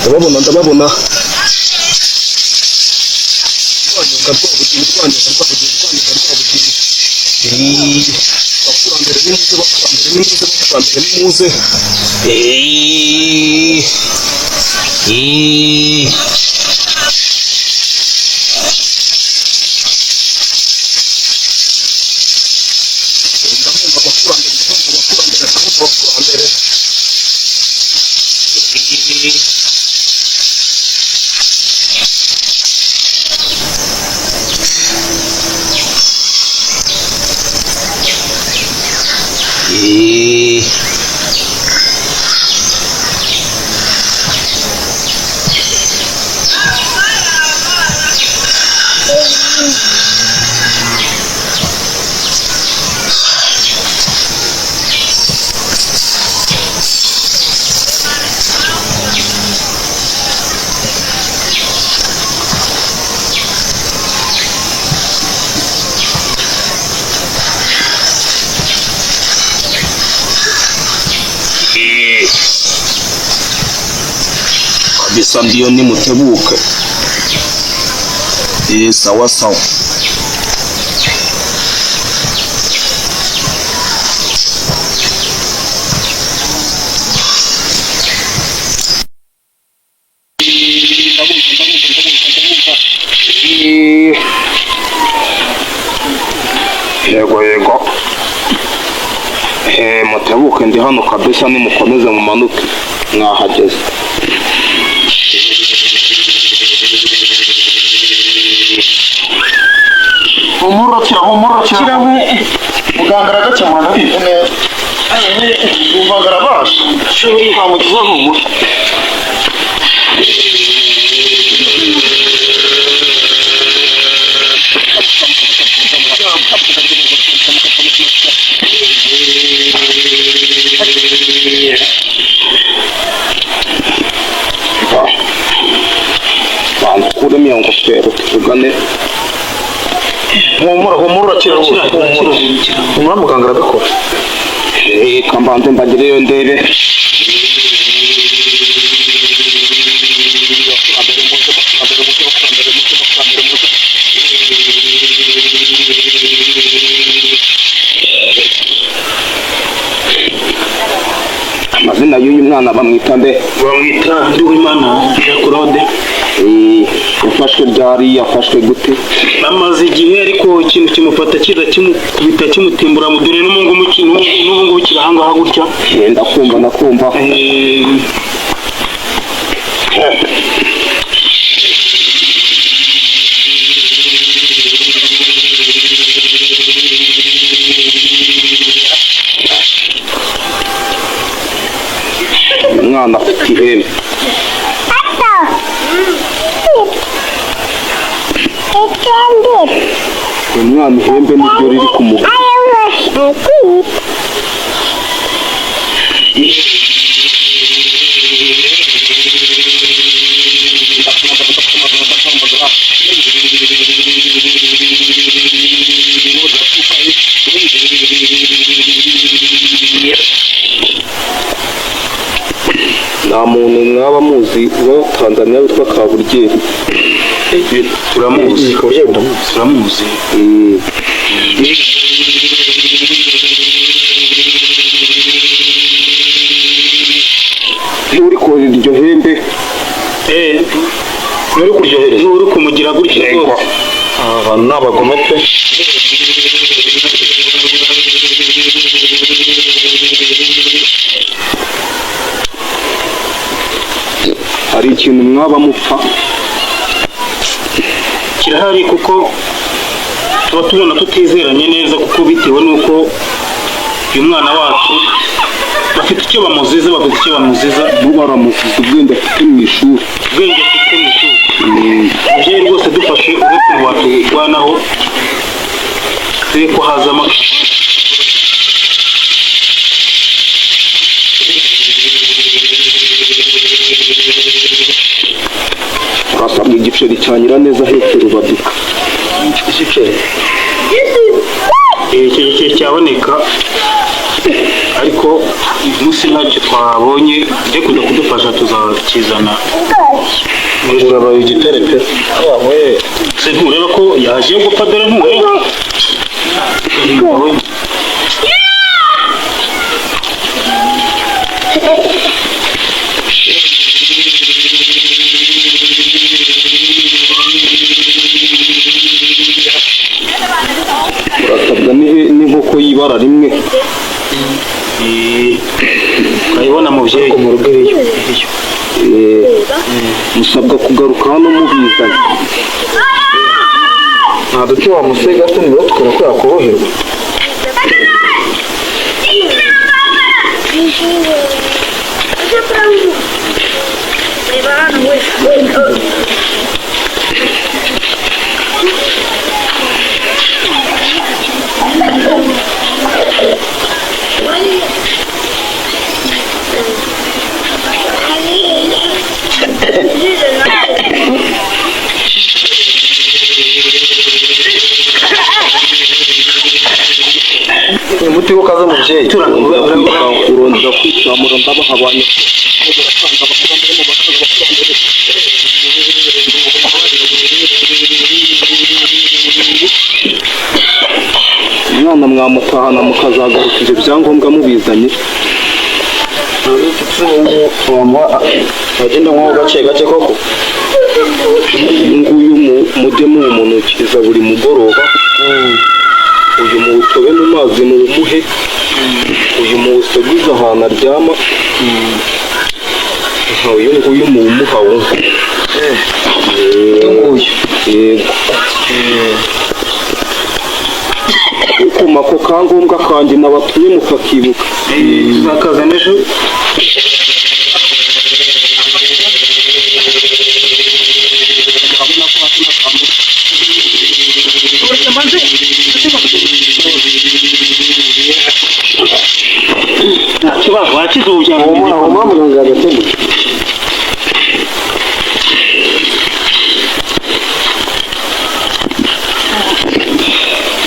Ndababona, ndababona. Rwanyonga Rwabugiri, Rwanyonga Rwabugiri, Rwanyonga Rwabugiri. Abakurambere nimuze, abakurambere nimuze, abakurambere nimuze. Ndabumva abakurambere, ndabumva abakurambere, ndabumva abakurambere. Kabisa ndiyo, nimutebuke. Sawa sawa. Ndabumva, ndabumva, ndabumva, ndabumva. Yego, yego. Mutebuke, ndi hano kabisa, nimukomeze mumanuke, mwahageze. Humura kira, humura kira. Muganga aragakemura, ndabizi neza. Muganga arabasha. Twamugize, humura. Bantu kuremo iyo ngofero tuvugane. Humura, humura, urakira rwose, humura, humura, muganga arabikora. Reka mbanze mbagereyo ndebe. Amazina y'uyu mwana bamwita nde? Bamwita Nduwimana Jean Claude. Yafashwe ryari? Yafashwe gute? Amaze igihe, ariko ikintu kimufata kiza kimukubita, kimutimbura mu dore n'ubu ngubu kiri ahangaha gutya. Ndakumva, ndakumva. Umwana afite ihembe. Uyu mwana ihembe niryo riri ku mugabo. Nta muntu mwaba muzi wa Tanzania witwa Kaburyeri? Turamuzi, turamuzi. Uri kohereza iryo hembe? Uri kuryohereza. Uri kumugira gutya rwose. Aba bantu ni abagome pe. Hari ikintu mwaba mupfa? Kirahari, kuko tuba tubona tutizeranye neza, kuko bitewe n'uko uyu mwana wacu bafite icyo bamuziza, bafite icyo bamuziza. Bo baramuziza ubwenge afite mu ishuri. Ubwenge afite mu ishuri. Umubyeyi rwose, dufashe uretse waturwanaho, turi ko hazamo. Urasabwa igiceri cya Nyiraneza ahetse Rubaduka. Igiceri, icyo giceri cyaboneka. Ariko uyu munsi ntacyo twabonye, ujye kuza kudufasha tuzakizana. Urabaye igitare pe. We. Se ntureba ko yaje gupfa? Dore ntureba. Urasabwa n'inkoko y'ibara rimwe. Urayibona mubyeyi. Mu rugo iriyo. Musabwa kugaruka hano mubizanye. Nta duti wamusega se nibura tukabona ko yakoroherwa? Uyu muti wo kaza mubyeyi. Urongera kwitsamura ndabaha abantu. Umwana mwamutahana mukazagaruka ibyo byangombwa mubizanye. Wamuha agenda nko gake gake koko. Uyu nguyu mujye muwumunukiriza buri mugoroba, uyu muwutobe mu mazi muwumuhe, uyu muwuseguze ahantu aryama, uyu nguyu muwumuha wumve. Uyu nguyu. Yego. Ukuma ako kangombwa kanjye nabatumye mukakibuka. Tuzakazana ejo. Nta kibazo wakize ubu. Humura humura muganga yagateguye.